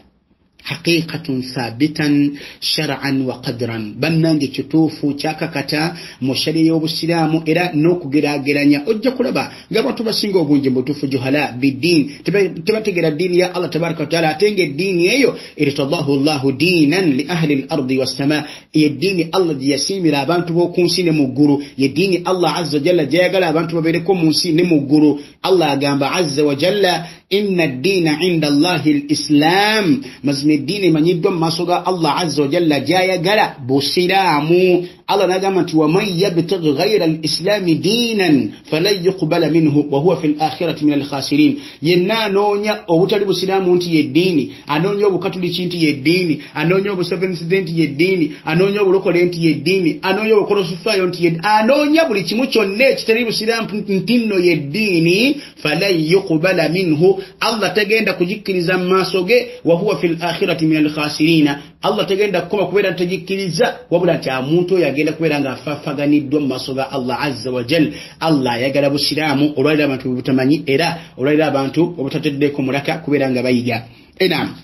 Haqiqatun thabitan shar'an wa qadran, bannange kituufu kyakakata mu sharia y'obusiraamu era n'okugeraageranya. Ojja kulaba ng'abantu basinga obungi mu butuufu juhala biddiini, tebategeera ddiini ya Allah tabaraka wataala, ate ng'eddiini eyo irtadahu llahu diinan li ahli l-ardi wassama, yeddiini Allah gye yasiimira abantu b'oku nsi ne mu ggulu, yeddiini Allah azza wa jalla gy'ayagala abantu babeereko mu nsi ne mu ggulu. Allah agamba azza wa jalla inna ddiina inda Allahi l-Islam, mazima eddiini emanyiddwa mu maaso ga Allah azza wa jalla gy'ayagala busiraamu. Allah n'agamba nti waman yabtaghi ghayra al-islami diinan falan yuqbala minhu wa huwa fi l-akhirati min al-khasirin, yenna anoonya obutali busiraamu nti yeddiini, anoonya obukatuliki nti yeddiini, anoonya obuseventh nti yeddiini, anoonya obulokole nti yeddiini, anoonya obukolosufaayo nti yeddiini, anoonya buli kimu kyonna ekitali busiraamu nti nno yeddiini, falan yuqbala minhu, Allah tegenda kugikkiriza mu maaso ge, wa huwa fi l-akhirati min al-khasirina, Allah tegenda kukoma kubeera ntegikkiriza, wabula nti omuntu oyo agenda kubeera ng'afaafaganiddwa mu maaso ga Allah azza wa jal. Allah ayagala busiraamu olwalira abantu bwe butamanyi era olwalira abantu obutateddeko mulaka kubeera nga bayiga. Enam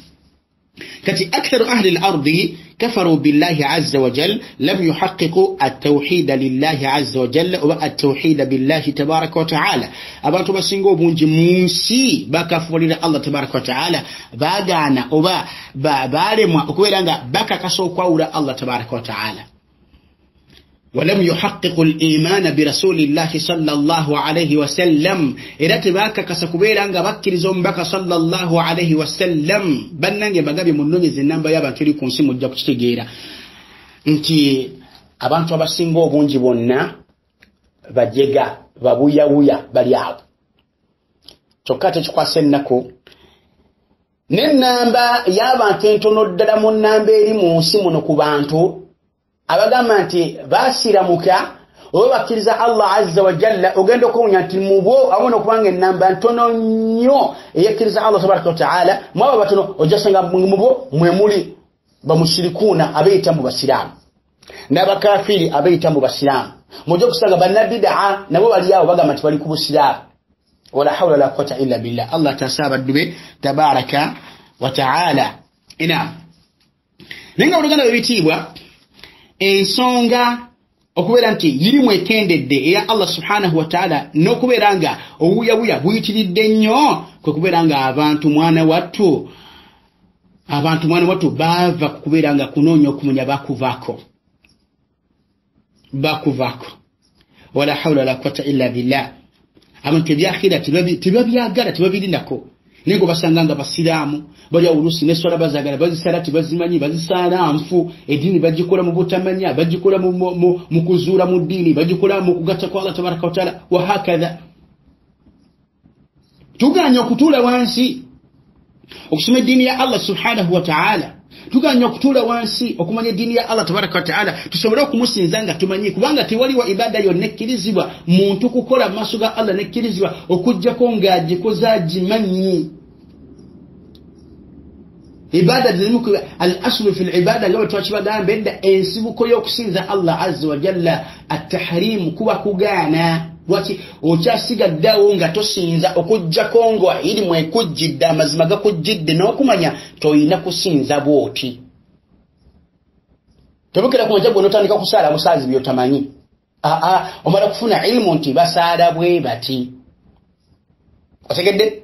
kati aktharu ahli al-ardi kafaru billahi azza wa jal lam yuhaqqiqu at-tawhida lillahi azza wa jalla oba at-tawhida billahi tabaraka wa taala. Abantu basinga obungi mu nsi bakafulira Allah tabaraka wa taala, baagaana oba baalemwa okubeera nga bakakasa okwawula Allah tabaraka wa taala. ولم يحققوا الإيمان برسول الله صلى الله عليه وسلم، era tebakakasa kubeera nga bakkiriza omubaka sallallahu alaihi wasallam. Bannange mbagambye munoonyeze ennamba y'abantu eri ku nsi, mujja kukitegeera nti abantu abasinga obungi bonna bajega, babuyawuya, bali awo. Kyokka tekikwasa ennaku n'ennamba y'abantu entono ddala mu nnamba eri mu nsi muno ku bantu abagamba nti baasiramuka oba bakkiriza Allah azza wa jalla, ogenda okuwunya nti mubo abona okubanga ennamba ntono nnyo eyekkiriza Allah tabaraka wa taala. Mwabo batono ojja kusanga mubo mwe muli bamushirikuuna abeeyita mu basiraamu n'abakafiiri abeeyita mu basiraamu. Mujja kusanga bannabidaa nabo bali awo bagamba nti bali ku busiraamu. Wala hawla wala quwwata illa billah. Allah taasa abaddu be tabaraka wa taala. Ina naye nga oluganda lw'ebitiibwa, ensonga Okubeera nti irimu ekendedde eya Allah subhanahu wa ta'ala, n'okubeera nga obubuyabuya buyitiridde nnyo, kwe kubeera nga abantu mwana wattu baava ku kubeera nga kunoonya okumanya bakuvaako. Wala hawla wala quwwata illa billah. Abantu ebyakhira tebabyagala, tebabirinako. Naye ng'obasanga nga basiraamu bali oluusi n'esswala bazaagala bazisala tebazimanyi, bazisaala nfu, eddiini bagikola mu butamanya, bagikola mu kuzuula mu ddiini, bagikola mu kugatta kwa Allah tabaraka wa taala, wahakadha. Tuganya okutuula wansi okusoma eddiini ya Allah subhanahu wa ta'ala, tuganya okutuula wansi okumanya eddiini ya Allah tabaraka wa ta'ala, tusobole okumusinza nga tumanyi, kubanga tewaliwo ibada yonna ekkirizibwa muntu kukola mu maaso ga Allah nekkirizibwa okuggyako ng'agikoze agimanyi. Ibada zirimu al-aslu fil ibada, nga bwe twakibagamba edda, ensibuko y'okusinza Allah azza wa jalla at-tahrimu, kuba kugaana. Lwaki okyasigaddeawo nga tosinza okuggyako nga irimu ekujjidde, amazima gakujjidde n'okumanya toyina kusinza bw'oti. Tobukira ku makya gwe n'otandika kusaala busaazi by'otamanyi. Aa, omala kufuna ilimu nti basaala bwe bati. Otegedde?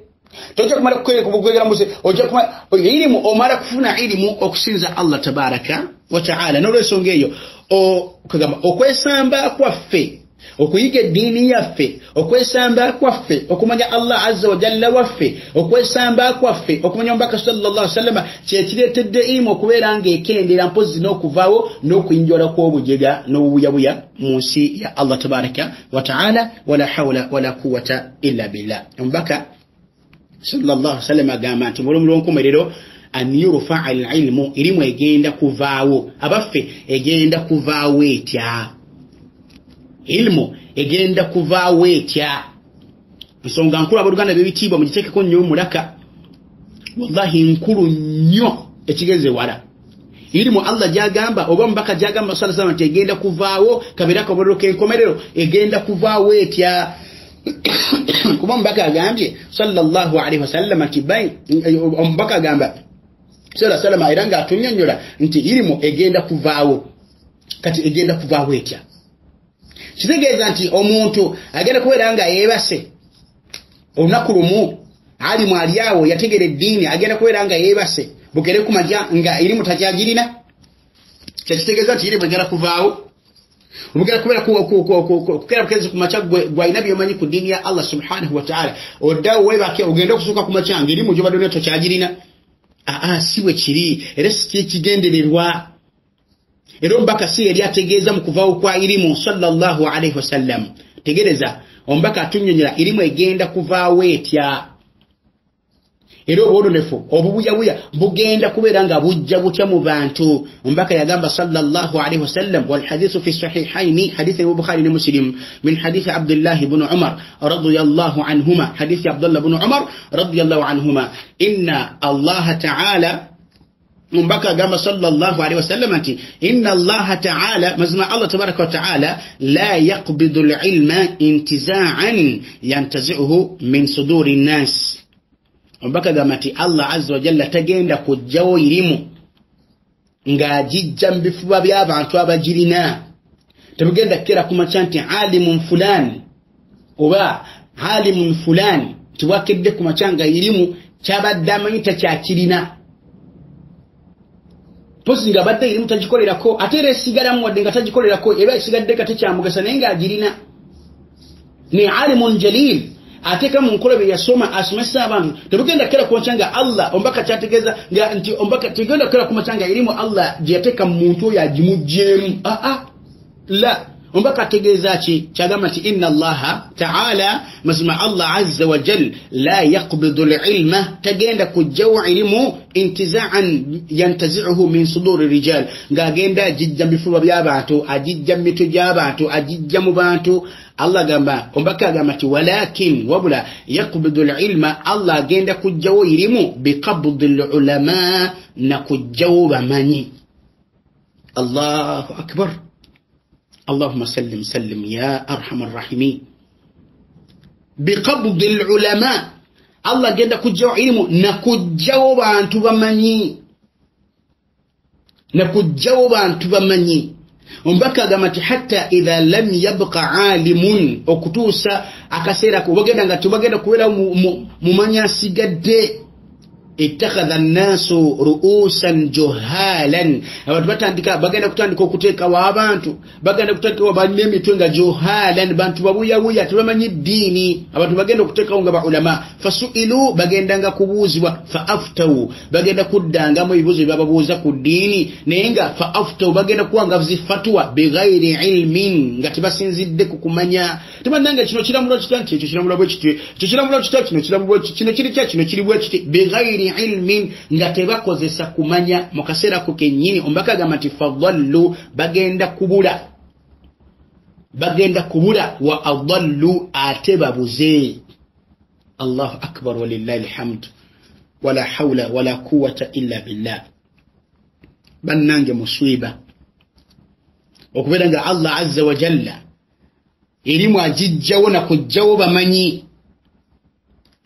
Tojja kumala kukwegera mbuzi, ojja kumala ilimu, omala kufuna ilimu okusinza Allah tabaraka wa taala. N'olwensonga eyo kugamba okwesamba kwaffe okuyiga eddiini yaffe, okwesamba kwaffe okumanya Allah azza wa jalla waffe, okwesamba kwaffe okumanya omubaka sallallahu alaihi wasallam, kyekireetedde ilimu okubeera ng'ekendera mpozzi n'okuvaawo n'okuyinjola kw'obujega n'obubuyabuya mu nsi ya Allah tabaraka wa taala. Wala hawla wala quwwata illa billah. Omubaka sallallahu alaihi wasallam agamba nti mu lw'enkomerero an yurfa'a al-ilmu, ilimu egenda kuvaawo. Abaffe, egenda kuvaawo etya? Ilmu egenda kuvaawo etya? Nsonga nkulu abooluganda b'ebitiibwa, mugiteekeko nnyo omulaka, wallahi nkulu nnyo ekigeze wala. Ilimu Allah gy'agamba oba omubaka gy'agamba sallallahu alaihi wasallam nti egenda kuvaawo, kabeera akabonero k'enkomerero, egenda kuvaawo etya? Kuba omubaka agambye sallallahu alaihi wasallam nti omubaka agamba sallallahu alaihi wasallam era ng'atunnyonnyola nti ilimu egenda kuvaawo. Kati egenda kuvaawo etya? Kitegeeza nti omuntu agenda kubeera nga yeebase olunaku lumu, alimu ali awo yategeera eddiini, agenda kubeera nga yeebase bukere ku makya nga irimu takyagirina. Kyekitegeeza nti irimu egenda kuvaawo. Obugenda kubeera kukera bukezi ku makya gwalina by'omanyi ku ddiini ya Allah subhanahu wa ta'ala, oddawo weebake ogende okuzuuka ku makya nga irimu gy'obadde olina tokyagirina. Aa, si bwe kiri, era si kyekigendererwa. Era omubaka si yali ategeeza mu kuvaawo kwa irimu sallallahu alaihi wasallam. Tegereza, omubaka atunnyonnyola irimu egenda kuvaawo etya, era obwononefu obubuyabuya bugenda kubeera nga bujja butya mu bantu. Omubaka yagamba sallallahu alaihi wasallam, walhadithu fi sahihaini, hadithi ya Bukhari ne Muslim, min hadithi Abdullah ibn Umar radiyallahu anhuma, hadithi Abdullah ibn Umar radiyallahu anhuma, inna Allah ta'ala, omubaka agamba sallallahu alaihi wasallam nti inna Allah ta'ala, mazima Allah tabaraka wa ta'ala, la yaqbidu al-ilma intiza'an yantazi'uhu min suduri nnas. Omubaka agamba nti Allah azza wa jalla tagenda kuggyawo irimu ng'agijja mu bifuba by'abantu abagirina. Tebugenda kukera ku makya nti alimun fulani oba alimun fulani, tibwakedde ku makya nga irimu kyabadde amanyi takyakirina, mpozi nga abadde irimu tagikolerako, ate era esigalamu wadde nga tagikolerako, eba esigadde ka tekyamugasa naye ng'agirina. Ni alimun jalil, ateeka mu nkola bye yasoma asomesa abantu. Tebugenda kukera ku makya nga Allah, omubaka kyategeeza nga nti omubaka tegenda kukera ku makya nga irimu Allah gye yateeka mu muntu oyo agimuggyemu. Aa, la, omubaka ategeeza ki? Kyagamba nti inna Allaha ta'ala, mazima Allah azza wa jal, la yaqbidu al-ilma, tagenda kuggyawo irimu intiza'an yantazi'uhu min suduri rijal, ng'agenda agijja mu bifuba by'abantu, agijja mu mitwe gy'abantu, agijja mu bantu. Allah agamba, omubaka agamba nti walakin, wabula yaqbidu al-ilma, Allah agenda kuggyawo irimu biqabdi al-ulama, na kuggyawo bamanyi. Allahu akbar. Allahumma sallim sallim ya arhamar rahimin. Biqabdi al-ulama, Allah agenda kuggyawo irimu na kuggyawo bantu bamanyi, na kuggyawo bantu bamanyi. Omubaka agamba nti hatta idha lam yabqa alimun, okutuusa akaseera bagenda nga tebagenda kubeera mumanya asigadde. Ittakhadha nnaasu ru'usan juhalan, abantu batandika bagenda kutandika okuteekawo abantu, bagenda kutandikawo balina emitwe nga juhalan, bantu babuyabuya tebamanyi ddiini. Abantu bagenda okuteekawo nga baulama. Fasuilu, bagendanga kubuuzibwa. Fa aftawu, bagenda kuddangamu ebibuuzo bye bababuuza ku ddiini, naye nga fa aftawu bagenda kuwanga zifatwa bighairi ilmin, nga tebasinzidde ku kumanya. Tebannange kino kiramulwa kitya, nti ekyo kiramulwa bwe kiti, ekyo kiramulwa kitya, kino kiramulwa kino kiri kya, kino kiri bwe kiti, bighairi ilmin, nga tebakozesa kumanya. Mu kaseera ko kennyini omubaka agamba nti fadallu, bagenda kubula, bagenda kubula, wa adallu, ate babuze. Allahu akbar, walillahi alhamd, wala hawla wala quwwata illa billah. Bannange muswiba okubeera nga Allah azza wa jalla erimu agijjawo na kujjawo bamanyi.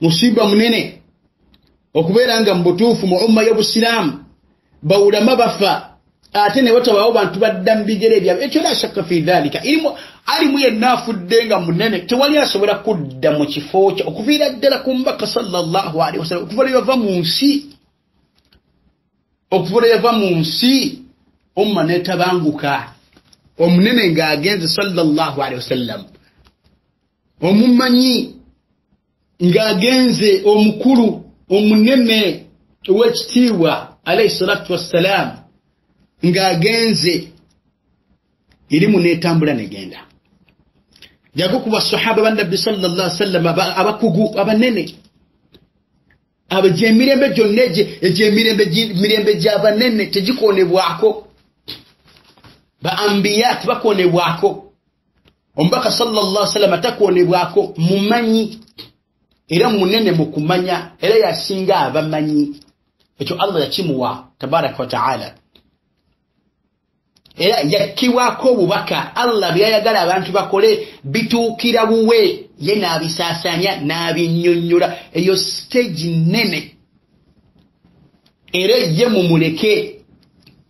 Musiba munene okubeera nga mu butuufu mu umma y'obusiraamu bawulama bafa ate ne batabawo bantu badda mu bigere byabwe. Ekyo la shakka fi dhalika. Irimu alimu yenna afudde nga munene, tewali asobola kudda mu kifo kye okuviira ddala ku mubaka sallallahu alaihi wasallam, okuva lwe yava mu nsi, okuva lwe yava mu nsi umma n'etabanguka. Omunene ng'agenze sallallahu alaihi wasallam, omumanyi ng'agenze, omukulu omunene ow'ekitiibwa alayhi salatu wassalam ng'agenze, erimu n'etambula negenda. Jago ku basahaba ba Nabbi sallallahu alaihi wasallam abakugu abanene, abajemirembe gyonna egy'emirembe gy'abanene tegikonebwako, ba ambiya tebakonebwako, omubaka sallallahu alaihi wasallam takonebwako, mumanyi era munene mu kumanya, era yasinga abamanyi. Ekyo Allah yakimuwa tabaraka wa taala, era yakiwaako obubaka. Allah byayagala abantu bakole bituukira buwe, ye n'abisaasaanya n'abinnyonnyola. Eyo stage nnene, era ye mumuleke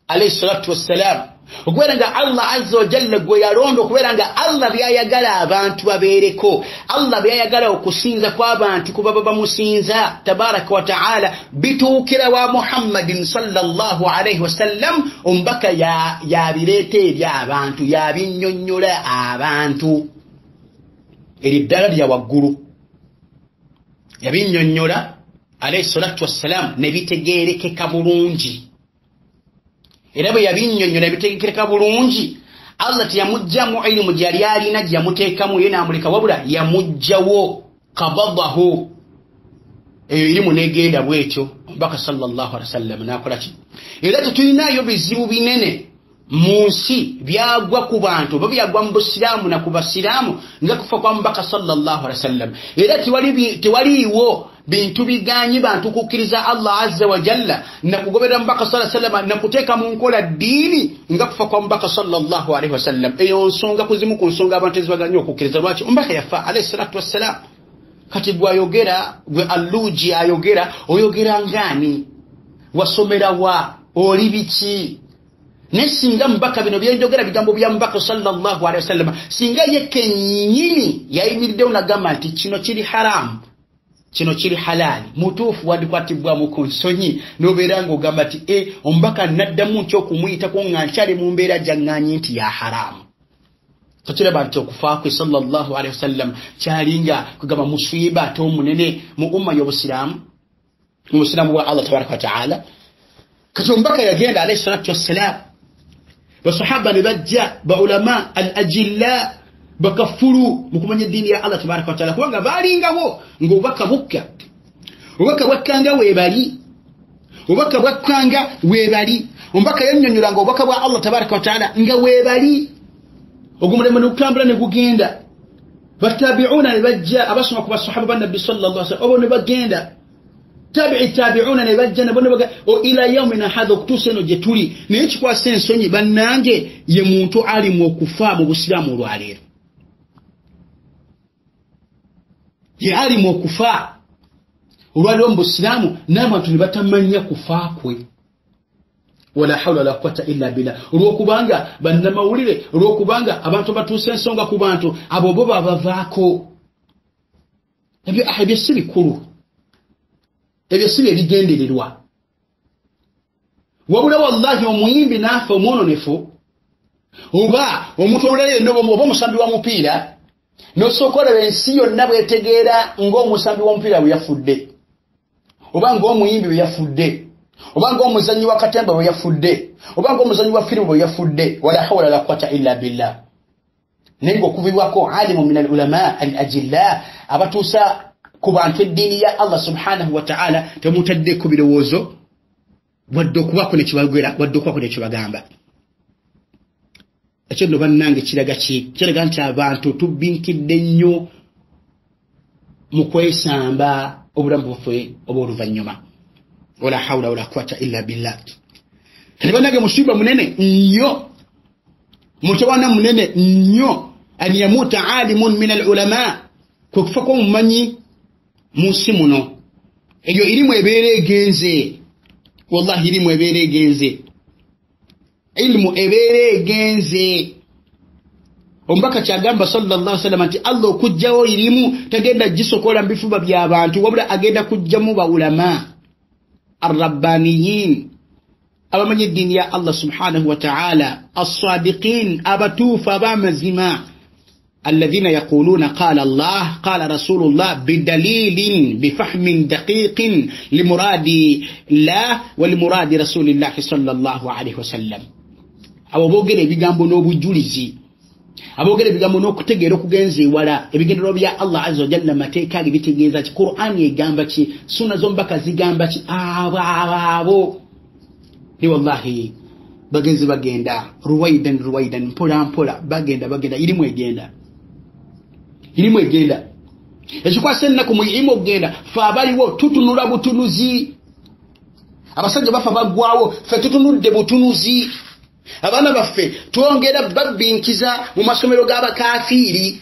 alayhi salatu wassalam, okubeera nga Allah azza wa jalla gwe yalonda, okubeera nga Allah byayagala abantu babeereko, Allah byayagala okusinza kw'abantu kuba baba bamusinza tabaraka wa taala bituukira wa Muhammadin sallallahu alaihi wasallam. Omubaka yabireeta eri abantu, yabinnyonnyola abantu, eri ddala lya waggulu yabinnyonnyola alayhi salatu wassalam ne bitegeerekeka bulungi. Era bwe yabinnyonnyola bitegeerekeka bulungi, Allah teyamuggyamu ilimu gyali alina gye yamuteekamu ye n'amuleka, wabula yamuggyawo qabadahu, eyo irimu n'egenda bwetyo. Omubaka sallallahu alaihi wasallam n'akola ki? Era tetulinayo bizibu binene mu nsi byagwa ku bantu oba byagwa mu busiraamu na ku basiraamu nga kufa kwa mubaka sallallahu alaihi wasallam. Era tewaliiwo bintu biganyi bantu kukkiriza Allah azza wa jalla na kugoberera mubaka sallallahu alaihi wasallam na kuteeka mu nkola ddiini nga kufa kwa mubaka sallallahu alaihi wasallam. Eyo nsonga kuzimu ku nsonga abantu ezibaganya okukkiriza. Lwaki omubaka yafa alaihi salatu wassalam? Kati gwayogera gwe alluji ayogera, oyogera ngaani? Wasomera wa? Oli biki? Ne singa mubaka bino byenjogera bigambo bya mubaka sallallahu alaihi wasallam, singa ye kennyini yayimiriddewo n'agamba nti kino kiri haramu, kino kiri halali, mutuufu wandikwatibwamu ku nsonyi n'obeera ng'ogamba nti omubaka naddamu nti okumuyitako nga nkyali mu mbeera gyaŋŋaanyi nti ya haramu. Tokiraba nti okufa kwe sallallahu alaihi wasallam kyalinga kugamba muswiba ate omunene mu umma y'obusiraamu, mu busiraamu bwa Allah tabaraka wa taala. Kati omubaka yagenda alayhi salatu wassalam, basahaba ne bajja, baulama al ajilla bakafuru mu kumanya eddiini ya Allah tabaraka wa taala, kubanga baalingawo ng'obubaka bukka, obubaka bwakkanga weebali, obubaka bwakkanga weebali. Omubaka yannyonnyolanga obubaka bwa Allah tabaraka wa taala nga weebali, ogumulembe ne gutambula ne gugenda. Batabi'una ne bajja abasoma ku basahaba ba Nabbi sallallahu alaihi wasallam, obo ne bagenda tabi'i tabi'una ne bajja nabo ne bagenda ila yaumina hadha, okutuusa eno gye tuli. Naye kikwasa ensonyi bannange, ye muntu alimu okufa mu busiraamu olwaleero, ye alimu okufa olwaleero mu busiraamu, n'abantu ne batamanya kufa kwe. Wala hawla wala quwwata illa billah. Olwokubanga bannamawulire, olwokubanga abantu batuuse ensonga ku bantu abo bo babavaako. Ebyo si bikulu, ebyo si byebigendererwa. Wabula wallahi omuyimbi naafe omwononefu oba omuntu omulala yenna oba omusambi wa mupiira, nosooka olaba ensi yonna bwetegeera ng'omusambi wa mupiira bwe yafudde, oba ng'omuyimbi bwe yafudde, oba ng'omuzannyi wa katemba bwe yafudde, oba ng'omuzannyi wa firimu bwe yafudde. Wala hawla wala quwwata illa billah. Naye ng'okuvibwako alimu min al ulama al ajilla abatuusa ku bantu eddiini ya Allah subhanahu wa ta'ala, temutaddeko birowoozo wadde okubaako nekibagwera, wadde okubaako nekibagamba. Ekyo nno bannange kiraga ki? Kiraga nti abantu tubinkidde nnyo mu kwesamba obulamu bwaffe obw'oluvannyuma. Wala hawla wala quwwata illa billah. Kati bannange musiba munene nnyo, mutawana munene nnyo, an yamuta alimun min al ulama, kwe kufa kw'omumanyi mu nsi muno. Eyo irimu ebeera egenze, wallahi irimu ebeera egenze, ilmu ebeera egenze. Omubaka kyagamba sallallahu alaihi wasallam nti Allah okugjawo irimu tagenda gisokola mu bifuba by'abantu, wabula agenda kujjamu baulama arrabbaniyin, abamanyi eddiini ya Allah subhanahu wa ta'ala, assadiqin, abatuufu ab'amazima, alladhina yaquluna qala Allah qala rasulullah bidalilin bifahmin daqiqin limuradi llah wa limuradi rasulillahi sallallahu alaihi wasallam. Abo boogera ebigambo n'obujulizi, aboogera ebigambo n'okutegeera okugenza ewala ebigendererwa bya Allah azza wa jalla, amateeka ge bitegeeza ki, Qur'ani egamba ki, sunna z'omubaka zigamba ki. Abo abo ni wallahi bagenzi bagenda ruwaidan ruwaidan, mpola mpola bagenda bagenda, irimu egenda, irimu egenda. Ekikwasa ennaku mu irimu okugenda, fe abaliwo tutunula butunuzi. Abasajja bafa baggwawo, ffe tutunudde butunuzi. Abaana baffe twongera babbinkiza mu masomero g'abakafiiri,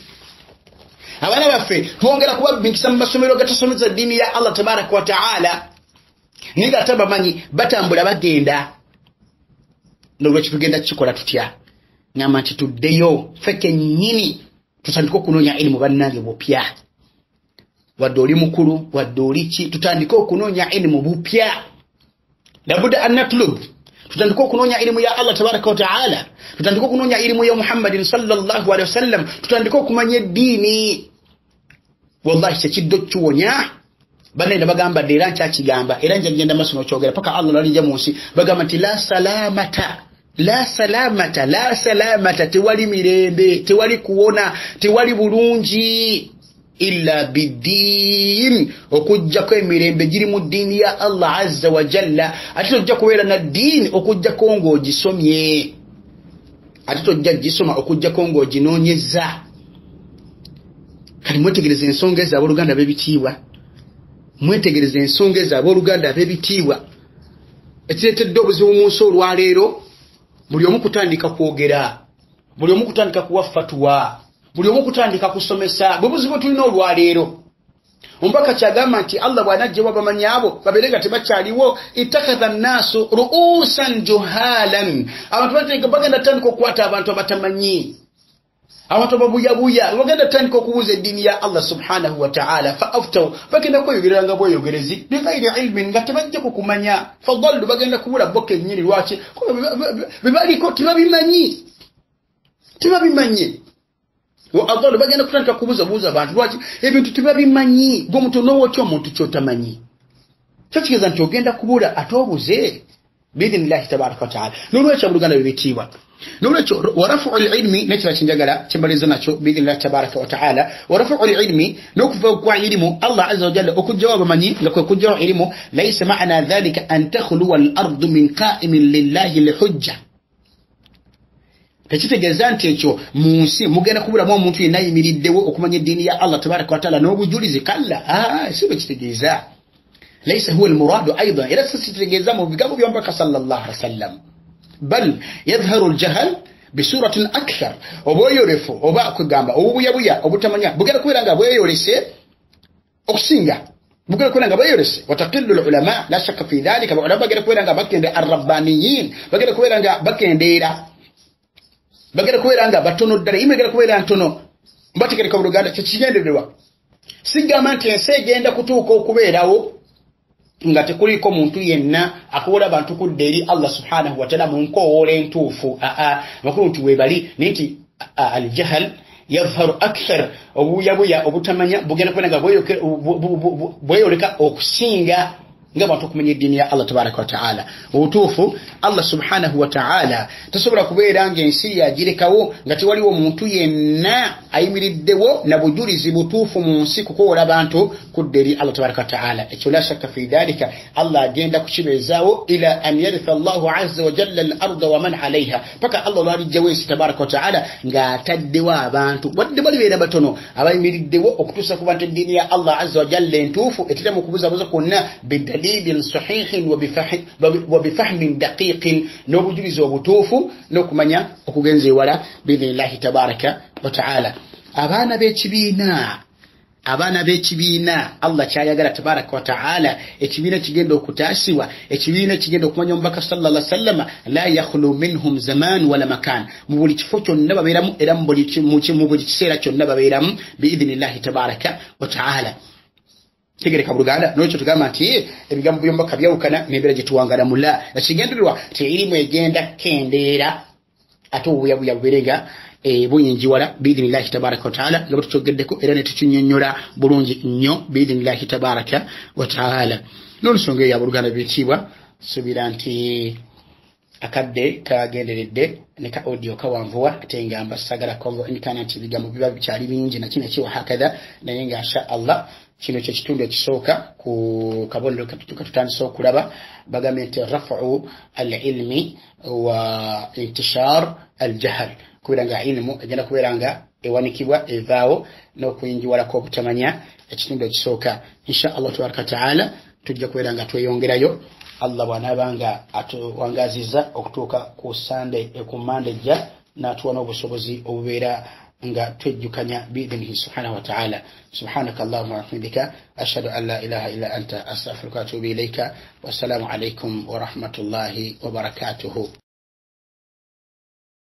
abaana baffe twongera kubabbinkiza mu masomero gatasomeza ddiini ya Allah tabaraka wa taala, naye nga ate bamanyi batambula bagenda. Nolwekyo tugenda kukikola tutya? Ngamba nti tuddeyo ffe kennyini tutandike okunoonya ilimu bannange bupya. Wadde oli mukulu, wadde oli ki, tutandike okunoonya ilimu bupya. Labuda an natlub, tutandike okunoonya ilimu ya Allah tabaraka wa taala, tutandike okunoonya ilimu ya Muhammadin sallallahu alaihi wasallam, tutandike okumanya eddiini. Wallahi kyekiddo kiwonya. Bannange bagamba dde, era nkyakigamba, era nja kugenda maaso n'okyogera paka Allah lwalijja mu nsi. Bagamba nti la salamata, la salamata, la salamata, tewali mirembe, tewali kuwona, tewali bulungi illa biddiin, okuggyako emirembe giri mu ddiini ya Allah azza wa jalla. Ate tojja kubeera na ddiini okuggyako ng'ogisomye, ate tojja gisoma okuggyako ng'oginoonyezza. Kati mwetegereze ensonga ezo abooluganda ab'ebitiibwa, mwetegereze ensonga ezo abooluganda ab'ebitiibwa. Ekireetedde obuzibu mu nsi olwaleero, buli omu kutandika kwogera, buli omu kutandika kuwa fatuwa, buli omu kutandika kusomesa. Bwe buzibu tulina olwaleero. Omubaka kyagamba nti Allah bw'anajjawo abamanyi abo babeere nga tebakyaliwo, ittakhadha nnaasu ru'usan juhalan, abantu bagenda tandika okukwata abantu abatamanyi, abantu ababuyabuya, bagenda tandika okubuuza eddiini ya Allah subhanahu wa ta'ala. Fa aftaw, bagenda kweyogereranga bweyogerezi bighairi ilmin, nga tebajja kukumanya. Fadallu, bagenda kubula bo kennyini. Lwaki? Bebaliko tebabimanyi, tebabimanyi. Wa adallu, bagenda kutandika kubuuza buuza abantu. Lwaki? Ebintu tebabimanyi. Gwe omuntu n'owotya omuntu ky'otamanyi, kyo kitegeeza nti ogenda kubula ate obuze biidhinillahi tabaraka wa taala. N'olwekyo abooluganda bebitiibwa, nolwekyo warafu lilmi, nekira kinjagala kyembaliza nakyo biidhinillahi tabaraka wa taala, warafu lilmi, n'okuva kwa ilimu Allah azza wa jalla okugjawo abamanyi nga kwe kugjawo ilimu. Laisa maana dhalika an takhluwa al ardu min qaimin lillahi lihujja, tekitegeeza nti ekyo mu nsi mugenda kubulamu omuntu yenna ayimiriddewo okumanya eddiini ya Allah tabaraka wa taala n'obujulizi. Kalla, si bwe kitegeeza. Laisa huwa almuradu aidan, era si kitegeeza mu bigambo by'omubaka sallallahu alaihi wasallam. Bal yadhharu aljahal bisuratin akthar, obweyolefu oba kwegamba obubuyabuya obutamanya bugenda kubeera nga bweyolese okusinga. Bugenda kubeera nga bweyolese. Watakillu lulama la shakka fi dhalika, baulama bagenda kubeera nga bakende, arrabbaniyin bagenda kubeera nga bakendeera, bagenda kubeera nga batono ddala, ime egenda kubeera ntono. Mbategereka buluganda, kyekigendererwa. Sigamba nti ensi egenda kutuuka okubeerawo nga tekuliiko muntu yenna akoola abantu kudda eri Allah subhanahu wataala mu nkoowoola entuufu. Aa, amakulu nti weebali, naye nti aljahal yadharu akthar, obuyabuya obutamanya bugenda kubeera nga bweyoleka okusinga nga bantu okumanya eddiini ya Allah tabaraka wataala. Obutuufu Allah subhanahu wataala tasobola kubeera nga ensi yagirekawo nga tewaliwo muntu yenna ayimiriddewo na bujulizi butuufu mu nsi kukoola abantu kudda eri Allah tabaraka wataala. Ekyo la shakka fi dhalika, Allah agenda kukibeezaawo ila an yaritha Allahu azza wajalla al arda waman alaiha, paka Allah olwalijjawo ensi tabaraka wataala ng'ataddewo abantu wadde balibeera batono abayimiriddewo okutuusa ku bantu eddiini ya Allah azza wajalla entuufu etera mu kubuzabuza kwonna, bidalilin sahihin wa bifahmin daqiqin, n'obujulizi obutuufu n'okumanya okugenza ewala biidhinillahi tabaraka wataala. Abaana b'ekibiina, abaana b'ekibiina, Allah kyayagala tabaraka wataala, ekibiina kigenda okutaasibwa, ekibiina kigenda okumanya omubaka sallallahu sallama, la yakhlu minhum zaman wala makan, mu buli kifo kyonna babeeramu era mu buli kiseera kyonna babeeramu biidhinillahi tabaraka wataala. Tegereka buluganda, nolwekyo tugamba nti ebigambo by'omubaka byawukana n'embeera gye tuwangalamu. La, ekigendererwa ti erimu egenda kendeera ate obubuyabuya bubeere nga buyinjiwala biidhinillahi tabaraka wataala, nga bwetukyogeddeko era ne tukinyonnyola bulungi nnyo biidhinillahi tabaraka wataala. N'olusonga eyo abooluganda bitiibwa, suubira nti akadde kagenderedde ne ka audio kawanvuwa, ate nga mbasagala konvo emikana nti ebigambo biba bikyali bingi naki naki wahakadha, naye nga insha Allah kino kyekitundu ekisooka ku kabonero katutandise okulaba. Bagambye nti rafu al ilmi wa intishar al jahal, kubeera nga ilmu egenda kubeera nga ewanikibwa evaawo n'okuyinjiwalako obutamanya. Ekitundu ekisooka, insha Allah tabaraka wataala tujja kubeera nga tweyongerayo Allah bw'anaaba nga atuwangaziza okutuuka ku sande, ku mande ejja, n'atuwa n'obusobozi obubeera nga twejjukanya biidhinihi subhanahu wataala. Subhanaka allahuma wahamdika, ashhadu an la ilaha illa anta, astaghfiruka waatubu ilaika. Wassalaamu alaikum warahmatullahi wabarakatuhu.